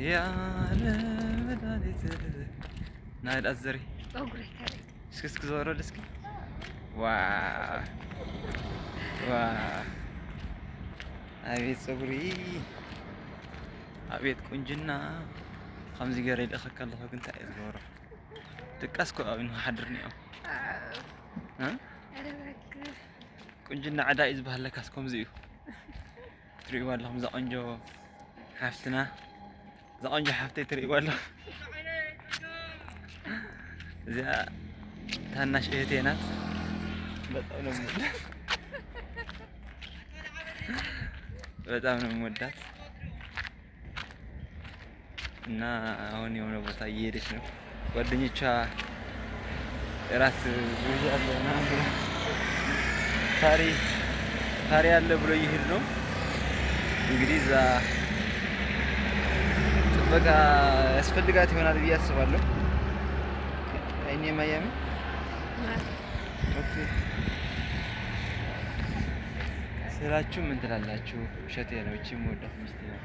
ያለ መድኃኒት ናይ ዳዘሪ እስኪ እስኪ ዞረል እስኪ። Wow wow! አቤት ፀጉሪ፣ አቤት ቁንጅና! ከምዚ ገይረ ይልእኸካ ኣለኹ ግን እንታይ እዩ ዝገብሮ? ድቃስ ኮ ኣብ ንክሓድር እኒኦ። ቁንጅና ዕዳ እዩ ዝበሃል ለካስ ከምዚ እዩ። ትርእይዋ ኣለኹም እዛ ቆንጆ ሓፍትና፣ እዛ ቆንጆ ሓፍተይ ትርእይዋ ኣለኹም። እዚኣ ታናሽ እህቴ ናት። በጣም ነው የምወዳት፣ በጣም ነው የምወዳት። እና አሁን የሆነ ቦታ እየሄደች ነው። ጓደኞቿ እራት ግብዣ አለ ምናምን ታሪ ታሪ አለ ብሎ እየሄዱ ነው። እንግዲህ እዛ ጥበቃ ያስፈልጋት ይሆናል ብዬ አስባለሁ። አይኔ ማያሚ okay ስላችሁ ምን ትላላችሁ? ውሸቴ ነው። እቺ የምወዳት ሚስቴ ነው።